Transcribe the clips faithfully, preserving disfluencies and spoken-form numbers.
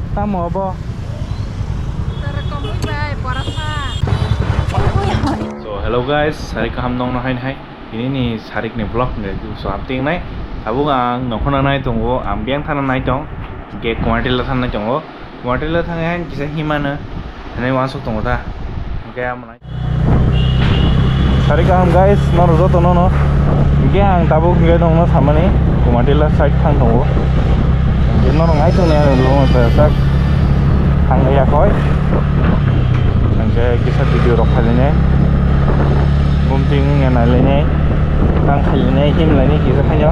Tamo obo? So, hello guys, sarik kaham nongno hain hai. Ini ni sarik ni vlog ni so ham ting nai. Tabuk ang nokhona nai tongo, ang biyang thana nai tong. Ge Kumartila thana nai tongo. Kumartila thang hai kisa himano. Hene wansuk tongo ta. Ge amo nai. Sari kaham guys, norok joto nono. Hingke ang tabuk hingke nongno samani Kumartila side thang tongo. Hingke norok nai tongni ang lumo sajak thang ya koi. Hingke kisa video rok khaline. Bumting wngya nailainai. Tang khaline himlaini kisa khayo.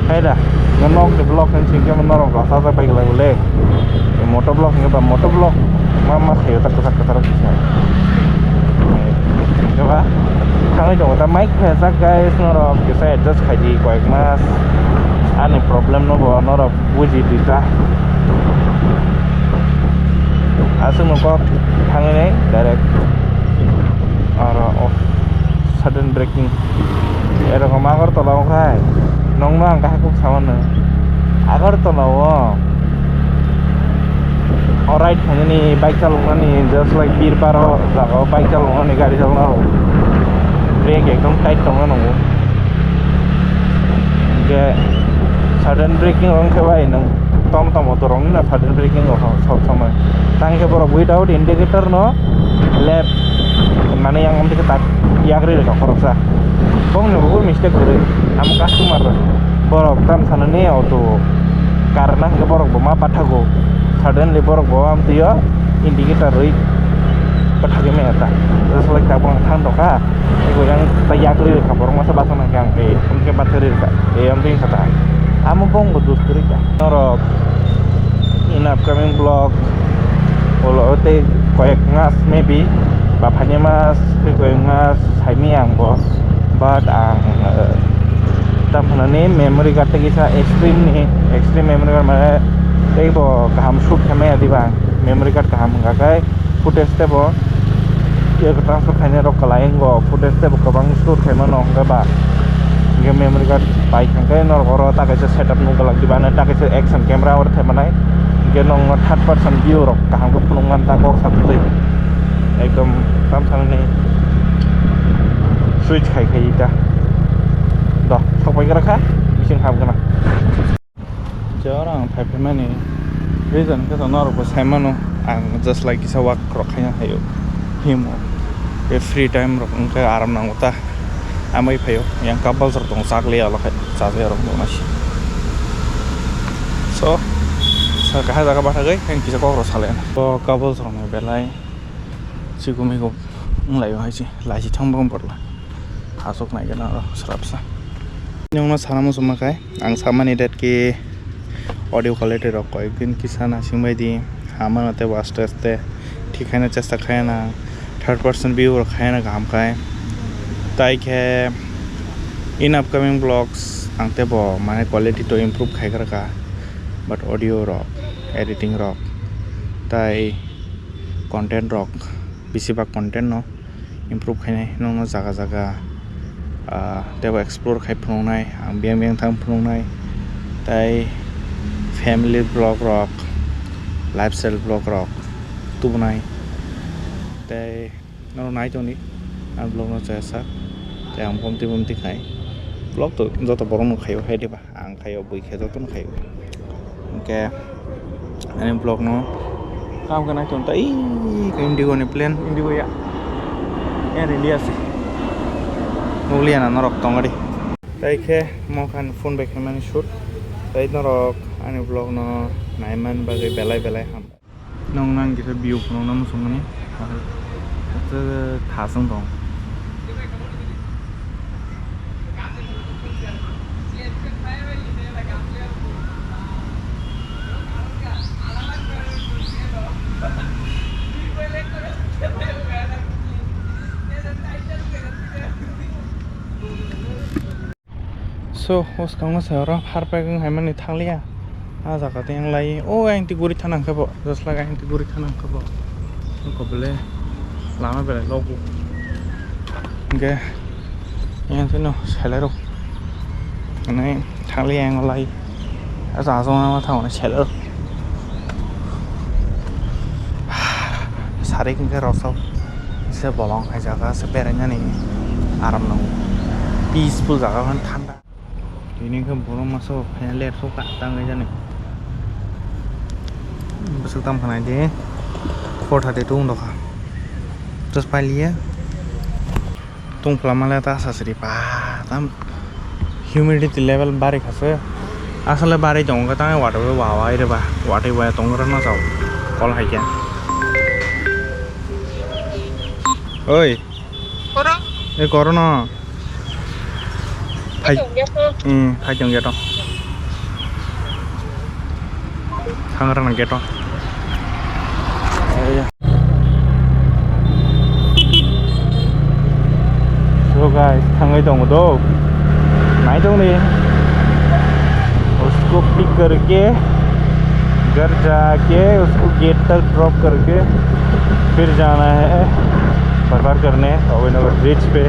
Hai da, nok de vlog ni singke norok rasa pai glai le. Moto vlog hingke ba moto vlog ma ma khayo tak tak tak kisa. Hingke ba thangwi tongo ta mic phejak guys norok kisa adjust khaidi koyek mas ani problem no bo norok buji di ta. Aswk no kok thangwi nai direct aro sudden braking. Erokom Agartala o khai nongno ang kahai kok samano. Agartala o, o ride khainani bike chaloknani just like birbar o jaga o bike chaloknani gari chalokna rok brake ekdom tight tongna nango. Hingke sudden braking rok wngkhe bai nwng tom tom auto rok wngna sudden braking rok sob somoi. Tang khe borok without indicator no left mane yang amtike tak yagri rwkha khoroksa. Bongni bo mistake kwrwi amo customer rok. Borok tam sanani auto karna hwnkhe borok bo ma pathago. Suddenly borok bo amtwio indicator rwi pathagwi maya ta. Just like tabuk ang thang tongkha. Eko yang ta yagri rwkha borok masa bachana hwnkhe ang tei hwnkhe bathagri rwkha. Tei amtwi wngkha ta. Amo bongbo dus kwrwi kha. Norok in upcoming vlog ulo tei koyek mas maybe ba phaini mas tei koyek mas saimaya ang bo, but ang, eh, tam phanani memory card tei kisa extreme ni, extreme memory card mane tei bo kaham shoot khaimaya diba ang memory card kaham wngkha khe footage tei bo transfer khainai rok kwlai wngo, footage tei bo kwbang store khaimano hwnkhe ba hwnkhe memory card pai khe norok oro ta kaisa setup nukglak diba ano ta kaisa action camera oro thaimanai hwnkhe nokno third person view rok kaham khe phunukmani ta kok satwi ekdom tam sanani switch khai khai ta do thokpai gra kha bising hap gana. Je oro ang phai phaimani reason khe to norokbo sai mano, ang just like kisa walk rok khaina phaio, himo. Tei free time rok wngkhe aram nango ta, amai phaio. Yang couples rok tongo, chakliya alo khai chajai rok tongo nasi. So, sa kahai jaga bathagwi ang kisa kok rok salai. Bo couples rok ni belai chikumi kok wnglaio hai se, lachi thang bong borla. Aswk nai gana oro srapsa. Nokno sana muchungma khai, ang samani date ki audio quality rok koyek din kisa naising bai di, hamano tei bo aste aste thik khaina chesta khaina, third person view rok khaina kaham khai. Tai khe in upcoming vlogs ang tei bo mane quality to improve khai gra kha, but audio rok, editing rok, tai content rok, bisi bak content no improve khainai nokno jaga jaga, ah, teibo explore khai phunuknai, ang biyang biyang thang phunuknai, tei family vlog rok, lifestyle vlog rok tubunai, tei norok nai tongdi ang vlog no chaya sak, tei ang bomti bomti khai vlog to joto borok no khaio hai diba. Ang khaio bui khe jotono khaio. Hwnkhe ani vlog no kaham khe naiton ta, ii, khe Indigo ni plane, Indigo ya, Air India se. Nukliya na norok tongadi. Tai khe mokhan phone bai khaimani shoot. Tai norok ani vlog no naimani bagwi belai belai ham. Nong nang kisa view phunukna muchungmani. Tha chwng tong. So, o swkango se oro har pek wng hai mani thang liya. Ah jaga tei wng lai. O ayang twi guri thana hwnkhe bo. Joslak ayang twi guri thana hwnkhe bo. Wngkha bole lama belai logo. Hwnkhe ayang twi no selai rok. Mane thang liya ayang lai. Asa asong ma thang selo. Sari khe rosok se bolong hai jaga se berainani aram nango. Peaceful jaga hwn thanda. Tini khe borok masa o phaina ler sok ka tang jani. Bwswk tam khanai di. Khor thati tung dokha. Tos pailiya. Tungphla male ta sasri pa tam humidity level bari khase. Asale bari tongo tang watwi wa wa ire ba watwi wa tongo rw no sao kol hai khe. Oi. Koro? E koro no. Phai. Phai tong ya to. Hmm, phai tong ya to. Thangra nang ya to. So guys, thangwi tongo do. Nai tong ni. Usko pick karke घर जाके उसको गेट तक ड्रॉप करके फिर जाना है बार बार करने अवैनगर ब्रिज पे।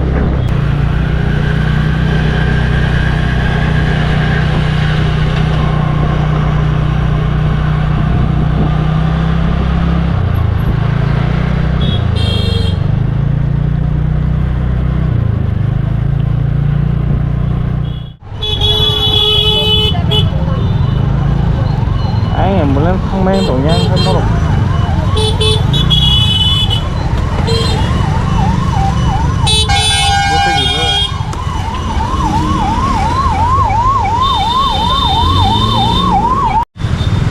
Ang ambulance thangmai tongya, ang khe norok.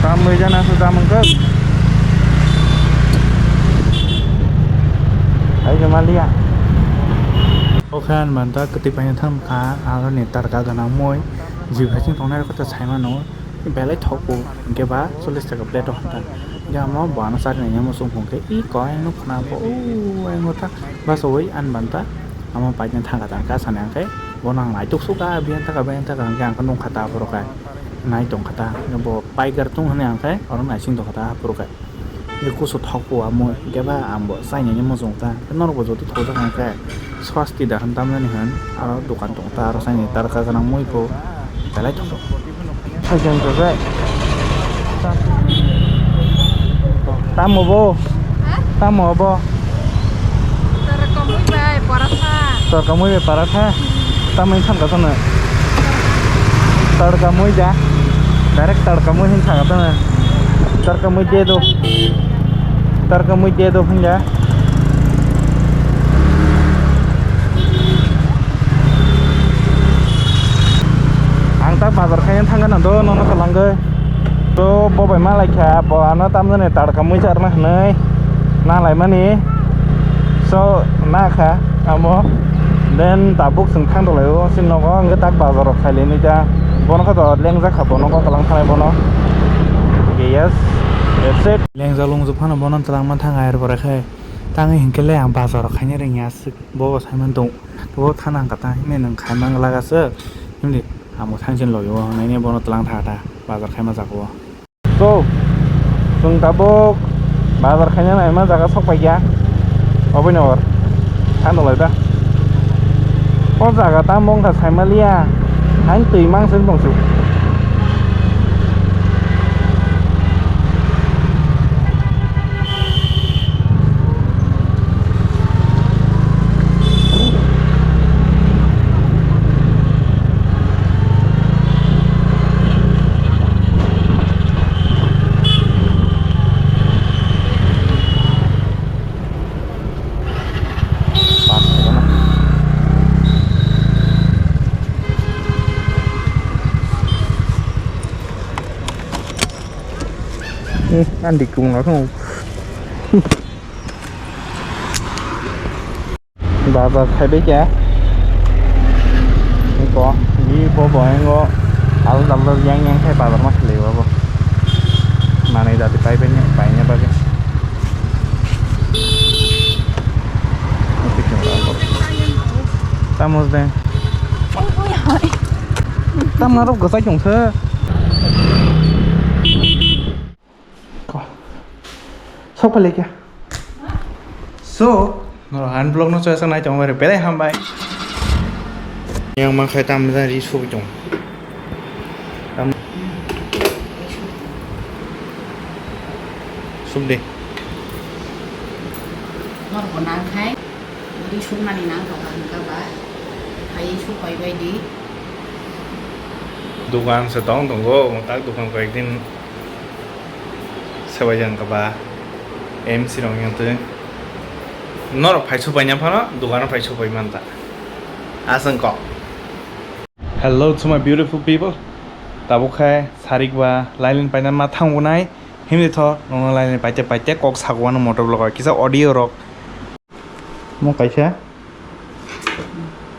Tamwi jana su tamung khe. Ai joma liya. O khe ang manta kwtwi paina thang kha, aro ni tarka gana mui. Jibhai chwng tongnai rok khe saimano, belai thok bo, hinkhe ba chollish taka plate o hamtan. Hinkhe amo bo ano charinaini muchung phung khe, i kok ayang nukha na bo, o ayang o ta, bachoi ani banta, amo paina thangkha tangkha sani ang khe, bono ang naituk sukha, biyang taka, biyang taka, hinkhe ang khe nukha ta aphuru khe, nai tongkha ta, bo paikar tung hwnwi ang khe, oro naising tongkha ta aphuru khe. Kusu thok po amo, hinkhe ba ang bo chainani muchung ta. Norok bo jodi thok jak hinkhe swasti da hwn tamjani hwn, aro dokan tong ta, aro chainani tarka gwnang mui po belai thok. Tamo bo? Tamo bo? Tarka mui bai paratha. Tarka mui bai paratha? Tamai thangkha tono. Tadka mui da. Direct tadka mui hin thangkha tono. Tadka mui de do. Tadka mui de do hinga. Ang ta bazar khaina thangkha na do nono kwlangwi. To bo bai ma lai kha, bo ano tamjani tadka mui charna hwnwi na lai mani. So na kha amo. Then tabuk chwng thang dolaio, chini nogo hwnkhe tak bazar rok khailini ta. Bono kha to lengjak kha, bono kok kwlang thanai bono. Yes, that's it. Lengjak lungjak phano bono twlangma thang ayar pore khe. Tangwi hinkhe le ang bazar rok khaina rwngya aswk. Bo saiman tong. Bo thana hwnkha ta himni nwng khaimang laga se. Himni amo thangsin logi o hwnwi bono twlang tha ta. Bazar khaima jaga o. So, chwng tabuk bazar khaina naima jaga sok paikha. Oboni or. Thang dolaida. O jaga tamo wngkha saimaliya. Hain twi mang se tongsu. Hmm, andi kung na kung. Bazar khaibai khe. Ko, bi bo bo engo. Al dal dal yang yang khai bazar ma khaibai bo. Manai dadi pai bai nya, pai nya bagwi. Tamo de. Tamo aro gosai chong se. Sok pale kya? So, norok han vlog no choya sa nai tong bare belai hambai. Yang ma khai tam da ri sok tong. Tam. Sumdi. Norbo nangkhai, ri sumnani nangkha ba hwnka ba, phai supai bai di. Dukan se tong tongo, tak dukan koi ek din sebai jang kha ba, M C rok yang twi. Norok phai supai nya phano, dukan phai supai man ta. Aswng kok. Hello to my beautiful people. Tabuk khe sarik ba lailin paina ma thango nai. Himdi tho nono lailin paite paite kok sago ano motor blogo kisa audio rok. Mo kaisa.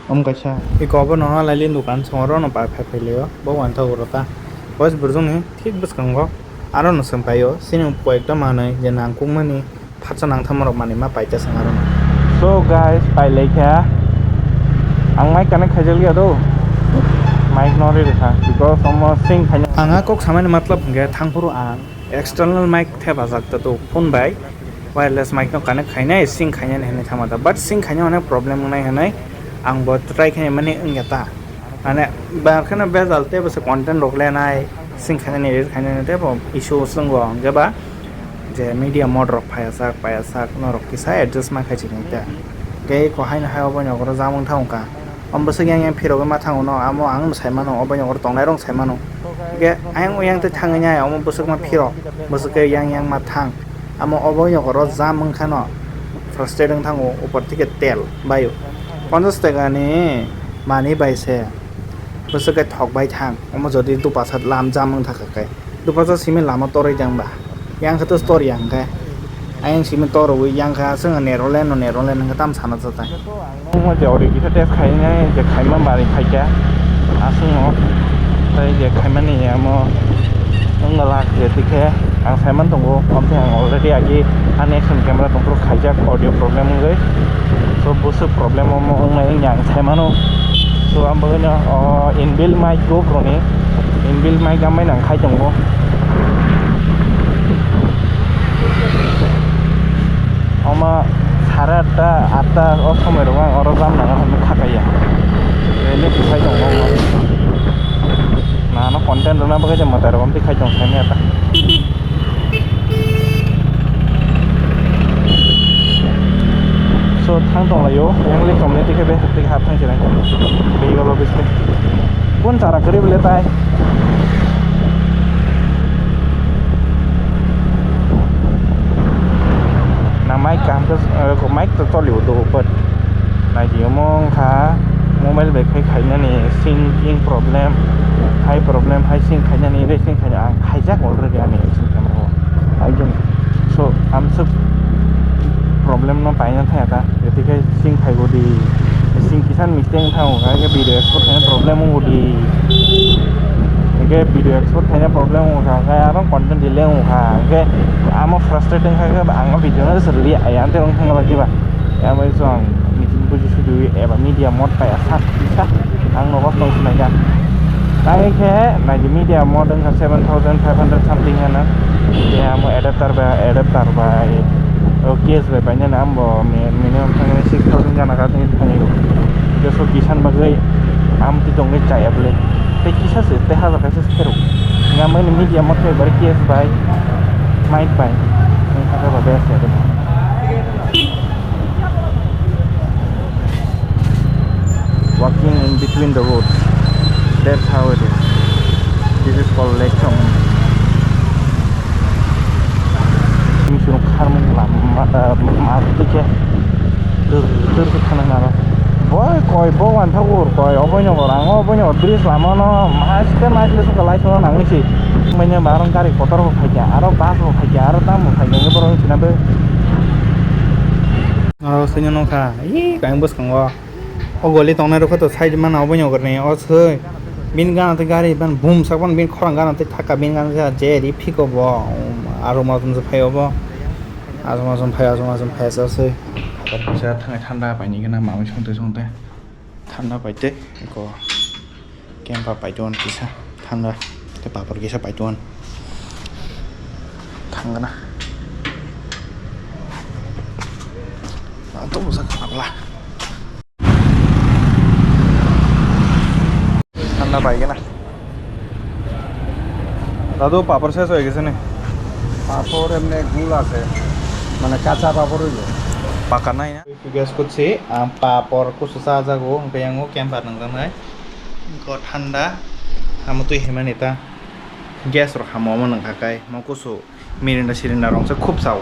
Om kaisa. Iko obo no lailin dukan songoro no pa phai phai leo. Bo wan thago rota. Boys burjung ni thik bwskango. Aro no swng paio. Sini koi ekta manwi je nangkuk mani. Phatsa nangthamarok manwi ma paita swng aro. So guys, pailaikha. Ang mic connect khaijakliya do. Mic no ri rikha because omo sing khaina. Ang a kok samani matlab hwnkhe thangphuru ang external mic thepajak ta do phone bai wireless mic no connect khainai sing khainani hinwi thangma ta, but sing khaina onek problem wngnai hinwi ang bo try khaimani wngya ta. Mane, bar kheno bejal tei bo se content rok lenai, sing khainani, edit khainani tei bo issue swngbo hwnkhe ba je media mode rok phaiya sak, paiya sak, norok kisa adjust ma khai chini ta. Tei ko haino hai obo nokoro jamung thang kha. Omo bwswk yang yang phirogwi ma thango no, amo ang no sai mano, obo nokoro tongnai rok sai mano. Hwnkhe ayang oyang tei thangwi nai, omo bwswk ma phiro, bwswk khe yang yang ma thang. Amo obo nokoro jam wngkha no, frustrate wng thango, upor thike tel baio. Ponchas taka ni manwi bai se. Bwswk khe thok bai thang, omo jodi dupasa lam jam wng thaka khe, dupasa simi lama torwi tang ba, yang khe to tor yang khe, ayang simi torwi yang khe, aswk nero leno nero leno hwnkhe tam sana jatai. Omo je ori kisa test khainai je khaima bari khaikha, aswk no tei je khaimani amo wng lak je tikhe. Ang saiman tongo, omo tei ang already agi ani action camera tongphuru khaijak audio problem wngwi. So, bwswk problem omo wngnai wngya ang saimano. So, ang bagwino, o, inbuilt mic GoPro ni, inbuilt mic amai nang khai tongo. Omo sare atta, atta o somoi rogo ang oro jam nang kha kaiya. Rele khai tongo omo. Nano content rwna bagwi je mwtai rok khai tong saimaya ta. So, thang tong laio, yang le community khe be, tei hap thang se nai. Bego lo bisle. Kun chara kari bole tai. Na mic kaham khe, eh, mic to choli o do, but nai di omo wngkha mobile bai khai khainani syncing problem, hai problem, hai sync khainani, re sync khainani, ang khaijak already ani action camera o. Ai jeng. So, amswk problem no paina thaya ta, gati khe sync khai bo di, sync kisa mistake wngkha, hwnkha khe video export khaina problem wngo di, hwnkhe video export khaina problem wngkha, hwnkhe aro content delay wngkha, hwnkhe amo frustrate wngkha khe ang o video no se rwya, ayang tei wngkha khe ba, ya bai so ang meeting buji sudi eba media mode pai asa kisa ang nogo tong sinai kha. Tei khe nai di media mode wngkha seven thousand five hundred something hwnwi. Tei amo adapter bai, adapter bai, o case bai painani ambo mi-, minimum thangwi six thousand gana kha thangwi thangwi rw. Jesu kisan bagwi am twi tongwi chaya bwle. Tei kisa se tei hajar kaisa se khe rw. Nga mani media mode bai case bai, mic bai. Wngkha khe ba best ya. Walking in between the roads. That's how it is. This is called Lake Chong. Ini suruh karmung lama, eh, mati ke. Tur, tur ke thana nara. Boy, koi, bo wan thakur, koi, oboy nogor, ang oboy nogor, bridge lama no, mas ke mas le suka lai sono nang si. Manya barang kari kotor bo khaikya, aro bus bo khaikya, aro tam bo khaikya, ini borok sina be. Aro sini nokha, ih, kain bwskango. O goli tongnai rokho to side mana obo ni ogor ni o soi. Bini gana tei gari ban boom sak ban bini khorang gana tei thaka bini gana tei je ri phiko bo. Aro mosum se phaio bo. Aro mosum phaio, aro mosum phaio se soi. Kisa thangai thanda pai ni gana mamui songte songte. Thanda pai tei ko. Kempa paituan kisa thangna tei papor kisa paituan thangna. Ang to busa khapla. Thanda paigena. Dadu papor ses hoye gese ne. পাপড় এমনি গুল আছে, মানে কাঁচা পাপড় হইল। Paka nai na. Gas kutsi, ang papor kusu sa jago, hwnkhe yango kembar nangjaknai. Hwnkhe thanda, amo twi himani ta. Gas rok hamo omo nangkha kai, mo kusu mirinda sirinda rok se khub sao.